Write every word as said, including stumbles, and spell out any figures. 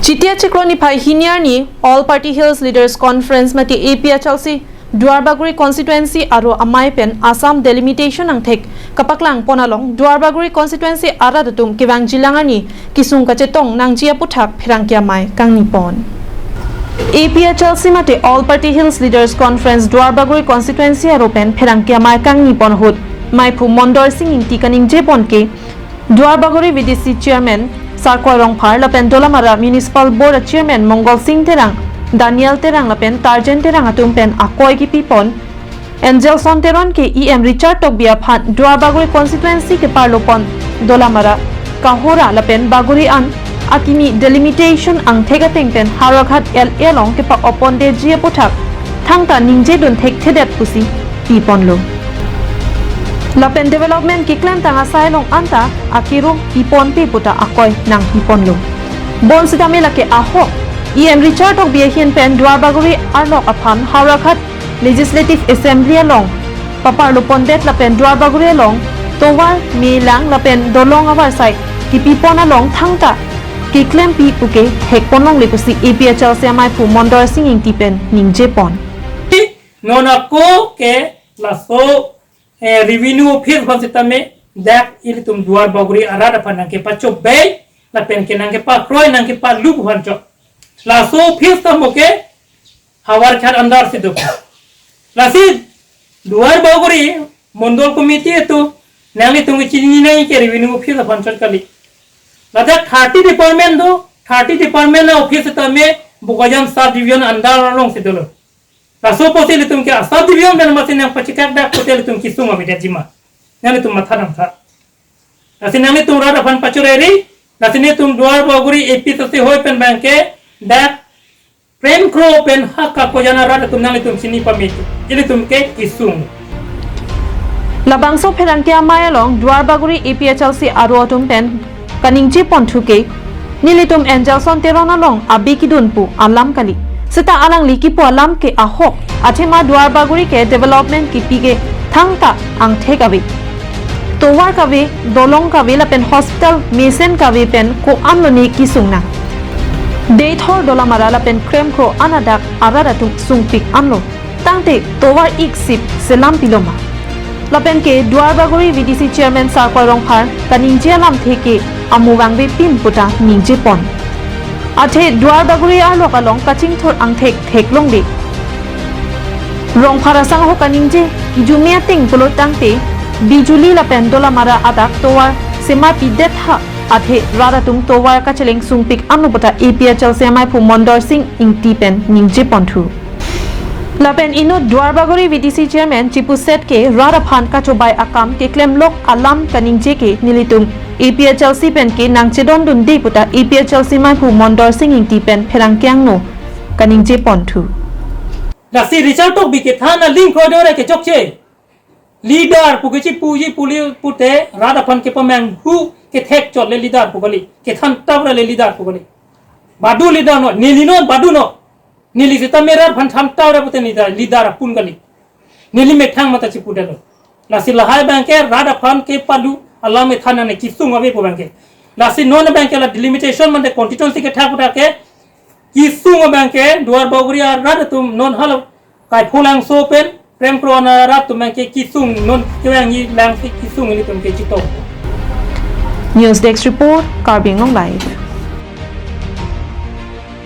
Chiti achiklo niphai hini arni All Party Hills Leaders Conference mate A P H L C Duarbagori constituency aro amei pen Assam delimitation angthek kapaklang pon along Duarbagori constituency arat atum kevangjilang arni kesung kachetong nangji aputhak pherangke amei kangni pon. A P H L C mate All Party Hills Leaders Conference Duarbagori constituency aro pen pherangke amei kangni pon ahut meiphu Mondor Sing Ingti kaningje pon ke Duarbagori V D C Chairman Sarkoi Rongphar lapen Dolamara Municipal Board Chairman Mongol Sing Terang, Daniel Terang lapen Tarjen Terang atum pen akoi kipi pon Angelson Teron ke E M Richard Tokbi aphan Duarbagori constituency keparlo pon Dolamara, Kahora lapen Bagori an akimi delimitation angthek ateng pen Howraghat L A along kepa-op pon detji aputhak thangta ningje dun thekthedet pusi pi ponlo. Lapen development keklemtang asai along anta akero pi ponpe puta akoi nangpi ponlo. Bonsitame lake ahok E M Richard Tokbi ahin pen Duarbagori arlok aphan Howraghat Legislative Assembly along paparlo pondet lapen Duarbagori along tovar, melang lapen dolong avarsai kipi pon along thangta keklempi puke thek pon longle pusi A P H L C ameiphu Mondor Sing Ingti pen ningje pon. Non ako ke laso, eh, revenue office aphan sitame dak ilitum Duarbagori arat aphan nangkepachobei lapen ke nangkepakroi nangkepalu aphan chot. Laso office tame ke Howraghat under si do. Lasi Duarbagori Mondol Committee atum nanglitum kechini nangji ke revenue office aphan chot kali. Ladak thirty department do, thirty department a-office tame Bokajan sub division under along si dolo. Laso apotsi ilitum ke a-sub division pen masi nangpachekak dak pulote ilitum kesung avedetji ma. Nanglitum matha nangtha. Lasi nanglitum rat aphan pachorei ri, lasi nelitum Duarbagori A P H L C hoi pen abangke dak Kremkro pen ha Kakojan arat atum nanglitum chini pame, ilitum ke kesung. Labangso pherangke amei along Duarbagori A P H L C aro atum pen kaningje ponthu ke nelitum Angelson Teron along abi kedun pu alam kali. Seta alangli kipu alam ke ahok, athema Duarbagori ke development kipi ke thangta angthek ave. Tovar kave, dolong kave lapen hospital mesen kave pen ko-an lone kesung nang. Deithor, Dolamara lapen Kremkro an adak arat atum sungpik anlo. Tangte tovar ik sip selam pilo ma. Lapen ke Duarbagori V D C Chairman Sarkoi Rongphar kaningje alamthe ke amu vangvepin puta ningje pon. Athe Duarbagori arlok along kachingthur angthek theklongle. Rongphar asangho kaningje, kijume ateng pulo tangte Bijuli lapen Dolamara adak tovar sema pidet ha, athe rat atum tovar kacheleng sungpik anlo puta A P H L C ameiphu Mondor Sing Ingti pen ningje ponthu. Lapen inut Duarbagori V D C Chairman chipuset ke rat aphan kachobei akam keklemlok alam kaningje ke nelitum A P H L C pen ke nangchedondunde puta A P H L C meiphu Mondor Sing Ingti pen pherangke angno kaningje ponthu. Lasi Richard Tokbi kethan aling koridor ke chokche. Leader pu kechipuji puli pute rat aphan kepamanghu kethek chot le leader pu kali. Kethan tap ra le leader pu kali. Badu leader no, neli non badu no. Neli sitame rat aphan than tap ra pute leader, leader apun kali. Neli methang mata chipudetlo. Lasi lahai abangke rat aphan kepalu alam ethan ane kesung ave pu abangke. Lasi non abangke la delimitation mate constituency kethak puta ke kesung abangke Duarbagori arat atum non hala Kaipholangso pen Kremkro an arat atum abangke kesung non kevangji lang si kesung ilitum ke chito. News Desk Report, Karbi Anglong Live.